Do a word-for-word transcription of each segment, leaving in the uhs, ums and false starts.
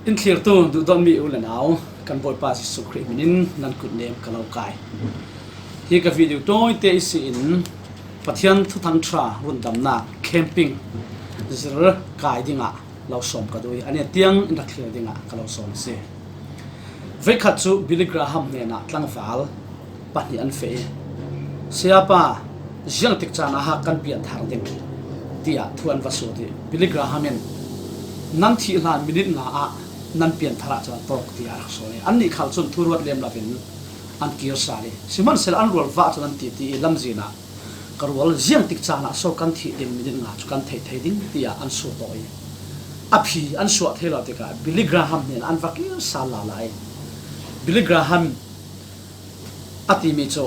In thlirtu duhdawtmi u le nau, kan Bawipa Jesuh Khrih hminin nan kutnem ka lo kai. Hi ka video tawite i si in Pathian thuthang ṭha rundamna camping zir kai dingah lo sawm ka duh i, a nih tiang in rak thlir dingah ka lo sawm a si. Veikhat cu Billy Graham hnenah tlangval pahnih an feh i, "Sayapa, ziangtik caan ah ha kan pianthar ding?" tiah thu an va sut i, Billy Graham in, "Nan thih hlan minit nga ah nan pianthar ah cun a tawk," tiah a rak sawn i, annih khal cun thu ruat lem lo in an kir sal i, sihmanhsehlaw an rualvah cun an titi i, lamzin ah, "Ka rual, ziangtik caan ah so kan thih ding, minit nga cu kan theih thei ding?" tiah an sut i, a phi an suah thei lo tikah Billy Graham hnen an va kir sal lala i, Billy Graham a timi cu,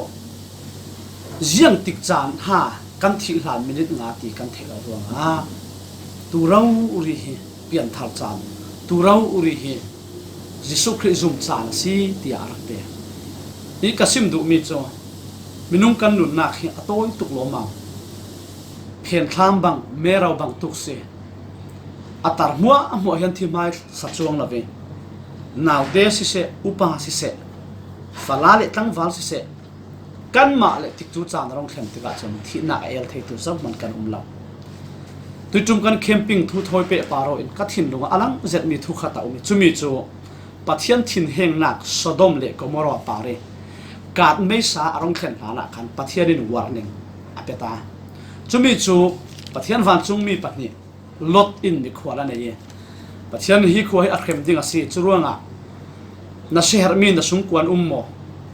"Ziangtik caan ha kan thih hlan minit nga ti kan theih lo ruangah tu rori hi pianthar caan, tu rori hi Jesuh Khrih zum caan a si," tiah a rak ti. Hi ka sim duhmi cu, minung kan nunnak hi a tawi tuk lawmmam. Phenthlam bang, mero bang tuk si. A tar hmuahhmuah hian thi hmai sa cuang lo ve. Naute siseh, upa siseh, fala le tlangval siseh, kanmah le tikcu caan a rung thlen tikah cun thihnak a el theitu zohman kan um lo. Tuiṭum kan camping thu thawi pehpar aw in ka thinlung ah a lang zetmi thu khat a um i, cumi cu Pathian thinhengnak Sodom le Gomorrah par i, kat meisa a rung thlen hlanah khan Pathian in warning a pe ta. Cumi cu Pathian vancungmi pahnih Lot in mikhual a nei i, Pathian in hi khua hi a hrem ding a si, curuangah na siaherhmi na sungkuan um maw?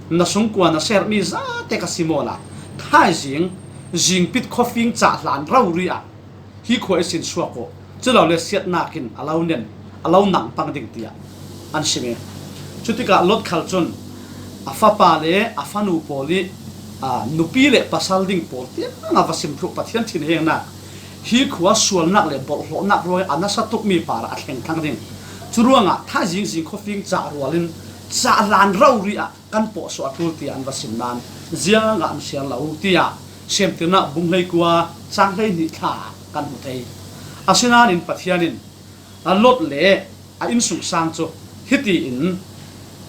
Na sungkuan na siaherhmi zate ka si maw la? Thaizing zingpit khuafing cah hlan rori ah hi khua i sin suak uh, culole siatnak in a lo nen, a lo nang pang ding, tiah an sim i, cutikah Lot khal cun a fapa le a fanu pawl i, aa, nupi le pasal ding pawl tiang a va sim thluh Pathian thinhengnak, hi khua sualnak le bawlhhlawhnak ruangah a nasa tukmi parah a thleng thlang ding. Curuangah thaizing zing khuafing cah rual in cah hlan rori ah kan pawh suah a ṭul, tiah an va sim nain ziangah an siar lo, tiah Semtirnak bung hleikua cang hleihnih thla kan hmu thei. Asinain Pathian in a Lot le a innsungsang cu hitiin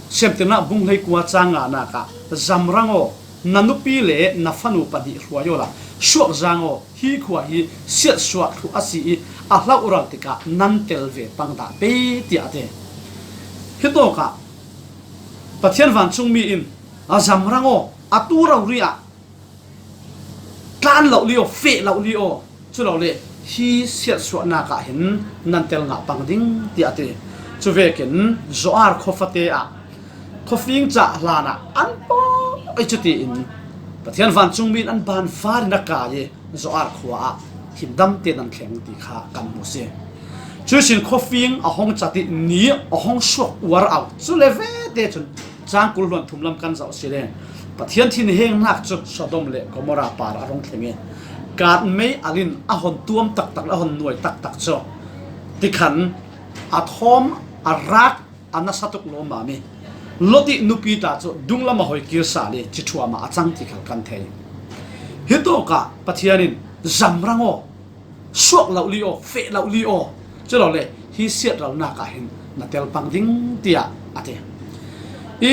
Semtirnak bung hleikua cang nganak ah, "Zamrang aw, na nupi le na fanu pahnih hruai awla suakzang aw, hi khua hi siatsuah thluh a si i a hlauhral tikah nan tel ve pang dah pei," tiah a ti. Hitawkah Pathian vancungmi in, "A zamrang aw, atu rori ah tlan lo li aw, feh lo li aw, culole hi siatsuahnak ah hin nan tel ngah pang ding," tiah a ti. Cuvekin Zoar khuafate ah khuafing cah hlanah an pawh i cutiin Pathian vancungmi in an ban far in a kai i Zoar khua ah himdam tein an thleng ti kha kan hmu si. Cuihsin khuafing a hong cat i ni a hong suak uar au. Cule vete cun cang kul hluan thum lam kan zoh si le Pathian thinhengnak cu Sodom le Gomorrah par a rung thleng i, kat mei al in a hon tuam taktak le a hon nuai taktak cu tikhan a thawm a rak a nasa tuk lawmmam i, Lot i nupi ta cu dunglam a hoi kir sal i, ciṭhuam ah a cang ti khal kan thei. Hitawkah Pathian in, "Zamrang aw, suak lo li aw, feh lo li aw, culole hi siatralnak ah hin na tel pang ding," tiah a ti. I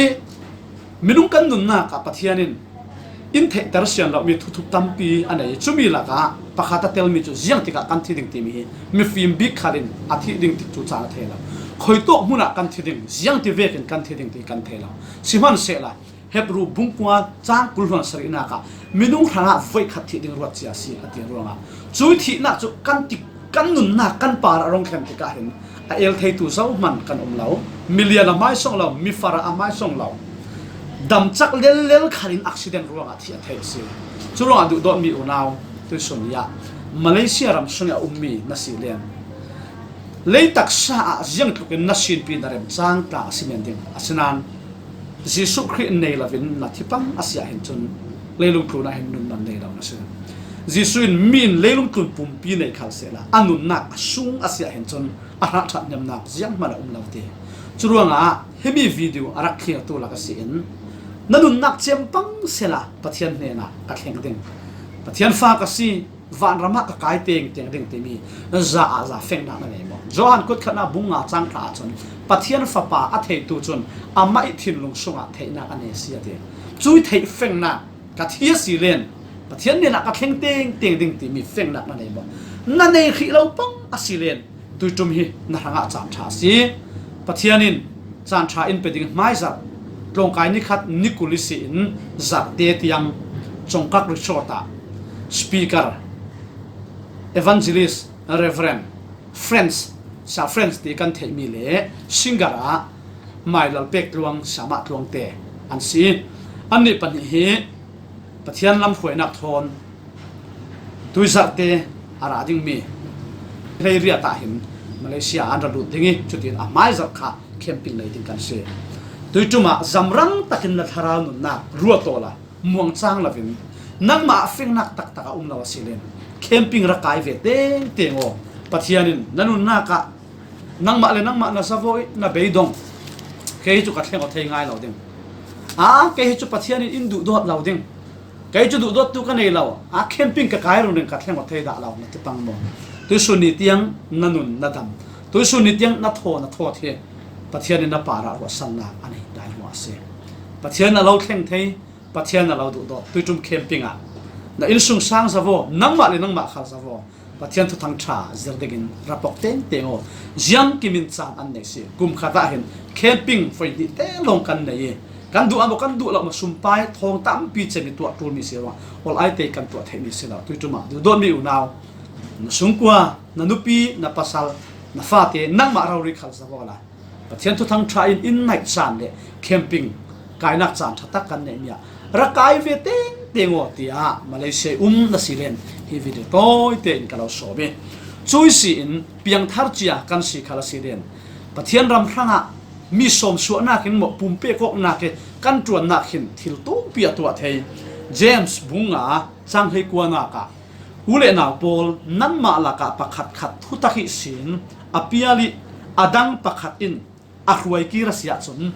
minung kan nunnak ah Pathian in in theihter sian lomi thuthup tampi a nei. Cumi lakah pakhat a telmi cu ziang tikah kan thi ding timi hi mifim bik khal in a thih ding tikcu caan a thei lo. Khuitawk hmun ah kan thi ding, ziang ti vekin kan thi ding ti kan thei lo. Sihmanhsehla Hebru bung kua cang kul hluan sarihnak ah minung hrangah voikhat thih ding ruat cia a si a ti ruangah cui thihnak cu kan tik kan nunnak kan par a rung thlen tikah hin a el theitu zohman kan um lo. Milian a hmaisawng lo, mifar a hmaisawng lo, damcak lellel khal in accident ruangah thih a theih a si. Curuangah duhdawtmi unau, tuisun ni ah Malaysia ram sungih a ummi na si len, lei taksa ah ziangtlukin na sinpi na remcang tla a si men ding. Asinain Jesuh Khrih nei loin na thi pang a si ahhin cun leilung tlun ah hin nunnak nei lo na si. Jesuh in mi in leilung tlun pumpi nei khal sehla a nunnak a sung a si ahhin cun a hratṭhat hnemnak zianghman a um lo ti. Curuangah himi video a rak thlirtu lak a si in na nunnak ciampang sehla Pathian hnenah ka thleng ding. Pathian fa ka si, Vanramah ka kai tengteng ding timi za ah za fengnak na nei maw? Johan kutkhatna bung nga cang thla ah cun Pathian Fapa a theitu cun amah ih thinlung sungah theihnak a nei si a ti. Cui theih fengnak ka thi a si len Pathian hnenah ka thleng tengteng ding timi fengnak na nei maw? Na nei hrih lo pang a si len tuiṭum hi na hrangah caan ṭha a si. Pathian in caan ṭha in pe ding hmaizarh tlawngkai nikhat ni kul ihsi in zarhte tiang Congkak Resort ah speaker, evangelist, Reverend Franz, Sir Franz ti kan theihmi le singer ah Mailal Pek Tluang, Siamah Tluang te an si. Annih pahnih hi Pathian lamhruainak thawn tuizarhte a ra dingmi hleiriat ah hin Malaysia an ra lut ding ih, cutin a hmaizarh kha camping nei ding kan si. Tuiṭum ah zamrang takin na thlarau nunnak ruat awla muangcang loin nangmah ah fengnak taktak a um lo a si len camping ra kai ve tengteng aw. Pathian in na nunnak ah nangmah le nangmah na zavaw ih na beidong. Kei hi cu ka thleng aw thei ngai lo ding. Aa, kei hi cu Pathian in in duhdawt lo ding. Kei cu duhdawttu ka nei lo. Aa, camping ka kai rungring ka thleng aw thei dah lo na ti pang maw? Tuisun ni tiang na nun na dam. Tuisun ni tiang na thaw na thawt hi Pathian in na parah ruahsannak a nei dai ruah a si. Pathian a lo thleng thei, Pathian a lo duhdawt tuiṭum camping ah na innsungsang zavaw, nangmah le nangmah khal zavaw. Pathian thuthang ṭha zir dingin ra pok tengteng aw. Ziangkim in caan an nei si. Kum khat ah hin camping voi hnih te lawng kan nei ih kan duh a maw, kan duh lo maw, sumpai thawng tampi cem ih tuah ṭulmi si ruangah ol ai te kan tuah theihmi si lo. Tuiṭum ah duhdawtmi unau, na sungkua, na nupi, na pasal, na fate, nangmah rori khal zavaw la Pathian thuthang ṭha in in naih caan le camping kainak caan ṭha tak kan neihmi ah ra kai ve tengteng aw, tiah Malaysia um na si len hi video tawite in ka lo sawm ih, cui si in piangthar cia kan si khal a si len Pathian ram hrangah mi sawmsuahnak in maw, pumpek awknak ih kan ṭuannak hin thil tumpi a tuah thei. James bung nga cang hleikuanak ah, u le nau pawl, nanmah lakah pakhatkhat thutak ihsin a pial ih a dang pakhat in a hruaikir a si ahcun,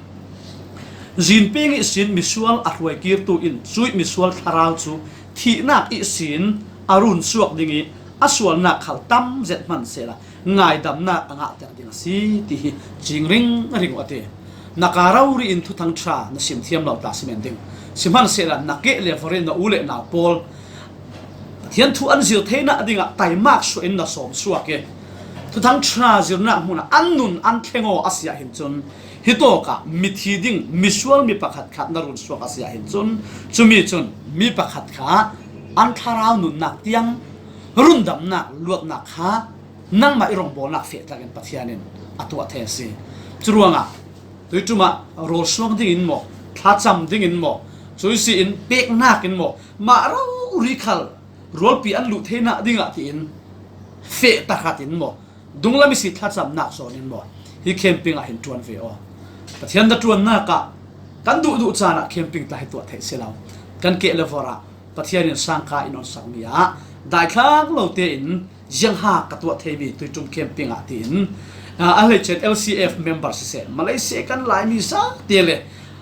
zinpeng ihsin misual a hruaikirtu in cuih misual thlarau cu thihnak ihsin a runsuak ding ih a sualnak khal tam zet hmansehla ngaidamnak a ngahter ding a si, ti hi cing ringring uh a ti. Na ka rori in thuthang ṭha na sim thiam lo ta si men ding. Sihmanhsehla na keh le vawrh in na u le nau pawl Pathian thu an zir theinak dingah taimak suah in na sawm suak ih, thuthang ṭha zirnak hmunah an nun an thleng aw a si ahhin cun, hitawkah mithi ding misual mi pakhatkhat na runsuak a si ahhin cun, cumi cun mi pakhat kha an thlarau nunnak tiang rundamnak luatnak kha nangmah i rawngbawlnak feh tlakin Pathian in a tuah thei a si. Curuangah tuiṭum ah rawlsuang dingin maw, thlacam dingin maw, cui si in peknak in maw, mah rori khal rualpi an luh theinak dingah tiin feh takhat in maw, dunglam ihsi thlacamnak zawn in maw, hi camping ah hin ṭuan ve aw. Pathian na ṭuannak ah kan duhduh caan ah camping tla hi tuah theih si lo. Kan keh le vawrh ah Pathian in sangka in on sakmi ah daithlak lo tein ziangha ka tuah theimi tuiṭum camping ah tiin, aa, a hleice in L C F member siseh, Malaysia kan Laimi zate le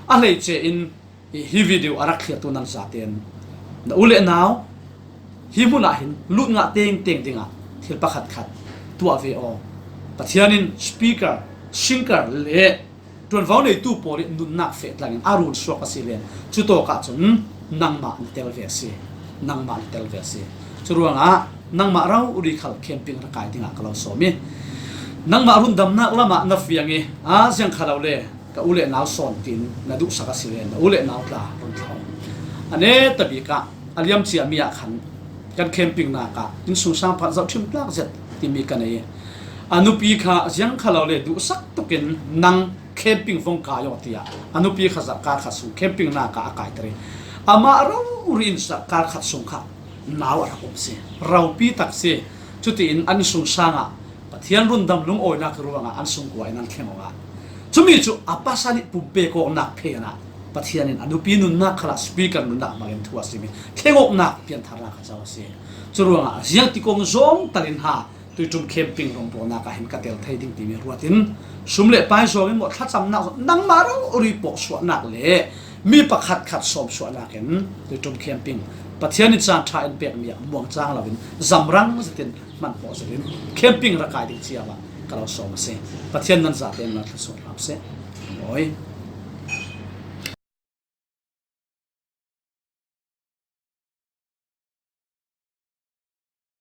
a hleice in hi, hi video a rak thliartu nan zaten na u le nau hi hmun ah hin lut ngah tengteng dingah thil pakhatkhat tuah ve aw. Pathian in speaker, singer le ṭuanvo neitu pawl ih nunnak feh tlangin a runsuak a si len cutawk ahcun nangmah na tel ve a si. Nangmah na tel ve a si. Curuangah nangmah rori khal camping ra kai dingah ka lo sawm ih, nangmah rundamnak lamah na fiang ih, aa, ziang kha lo le ka u le nau sawn tiin na duhsak a si len na u le nau tla run thlau. A netabik ah a liam ciami ah khan kan camping nak ah innsungsang phan zohṭhim tlak zet timi ka nei ih, a nupi kha ziang kha lo le duhsak tukin nang camping vong kai aw, tiah a nupi kha zarhkar khat sung camping nak ah a kaiter ih, amah rori in zarhkar khat sung kha nau a rak um si. Ropi tak si. Cutiin an sungsang ah Pathian rundam lungawinak ruangah an sungkua in an thleng aw. Cumi cu a pasal ih pumpek awknak phen ah Pathian in a nupi nunnak khalah speaker nunnak hmangin thu a sim ih thleng awknak piantharnak a co a si. Curuangah ziangtikong zawng talin ha tuiṭum camping rawngbawlnak ah hin ka tel thei ding timi ruat in sum le pai zawng in maw, thlacamnak zawng, nangmah rori pawhsuahnak le mi pakhatkhat sawmsuahnak in tuiṭum camping Pathian in caan ṭha in pek mi ah muangcang loin zamrang zetin hmanhmawh zetin camping ra kai ding ciang ah ka lo sawm a si. Pathian nan zate nan thluasuak hram seh. Awi.